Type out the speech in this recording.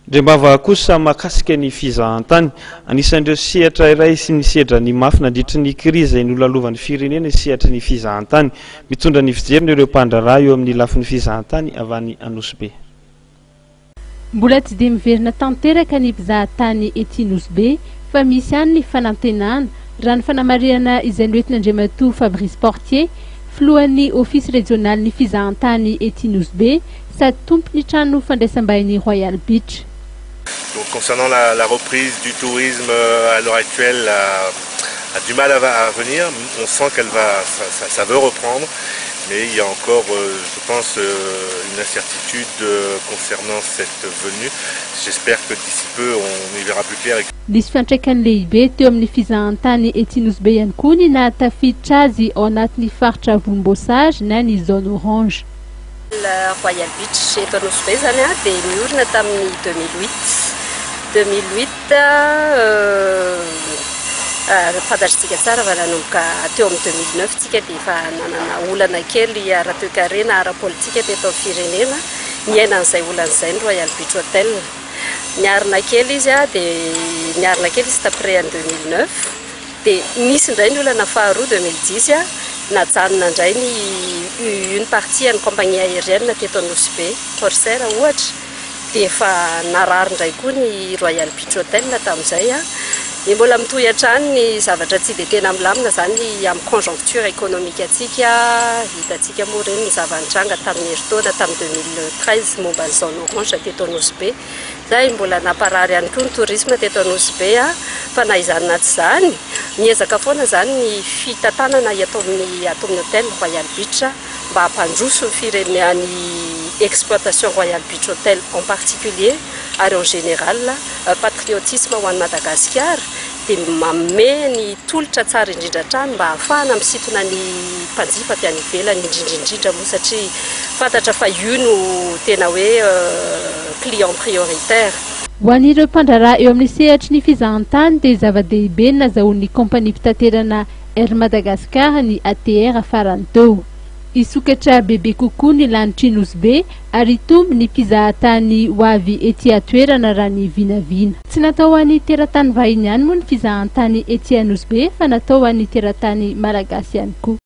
Ndrembava kosa mahakasika ny fizahantany. Anisan'ireo sehatra iray sy nisedra ny mafy nandritry ny krizy izay nolalovan'ny firenena ny sehatry ny fizahantany. Mitondra ny fijeriny ireo mpandraharaha eo amin'ny lafiny fizahantany avy any Nosy Be. Mbola tsy dia miverina tanteraka ny mpizahatany ety Nosy Be fa misy ihany ny fanantenana, raha ny fanamarihana izay noentin'Andriamatoa Fabrice Portier, filohan'ny Ofisy rejionalin'ny fizahantany ety Nosy Be sady tompon'ny trano fandraisam-bahiny Royal Beach. Donc concernant la reprise du tourisme à l'heure actuelle a du mal à venir, on sent qu'elle va, ça veut reprendre, mais il y a encore, je pense, une incertitude concernant cette venue. J'espère que d'ici peu on y verra plus clair. Nisy fiantraikany lehibe teo amin'ny fizahantany ety Nosy Be ihany koa ny nahatafiditra azy ao anatin'ny faritra volomboasary na ny zone orange. Royal Beach eto Nosy Be zany a dia niorina tamin'ny 2008. 2008, fantatritsika tsara fa nanomboka teo amin'ny 2009 tsika dia efa nanana olana kely ara-toekarena, ara-politika teto amin'ny firenena. Niaina an'izay olana izay ny Royal Beach Hotel. Niarina kely izy a dia niarina kely izy taprès en 2009, dia nisy indray ny olana faharoa 2010 a najanona indray ny une partie ny compagnie aérienne teto Nosy Be, Corsair ohatra, dia efa narary indray koa ny Royal Beach Hotel tamin'izay a. Ny mbola mitohy hatrany ny zavatra tsy dia tena milamina zany amin'ny conjoncture économique atsika. Hitantsika moa ireny ny zava-nitranga tamin'ny herintaona, tamin'ny 2013, momba ny zone orange teto Nosy Be zay mbola namparary ihany koa ny tourisme teto Nosy Be a. Fa na izany na tsy izany, miezaka foana zany ny fitantanana ato amin'ny hôtel Royal Beach mba hampandroso ny firenena, ny exploitation Royal Beach Hotel en particulier ary en général, patriotisme ho an'i Madagasikara, dia manome ny tolotra tsara indrindra hatrany mba ahafahana misintona ny mpanjifa avy any ivelany indrindrindrindra moa, satria fantatra fa io no tena hoe client prioritaire. Ho an'ireo mpandraharaha eo amin'ny sehatry ny fizahantany dia zava-dehibe ny nazahoan'ny kompania mpitaterana Air Madagascar ny ATR farany teo. Hisokatra bebe kokoa ny lanitry Nosy Be ary hitombo ny mpizahatany ho avy ety an-toerana raha ny vinavina. Tsy natao ho an'ny teratany vahiny ihany moa ny fizahantany ety Nosy Be fa natao ho an'ny teratany malagasy ihany koa.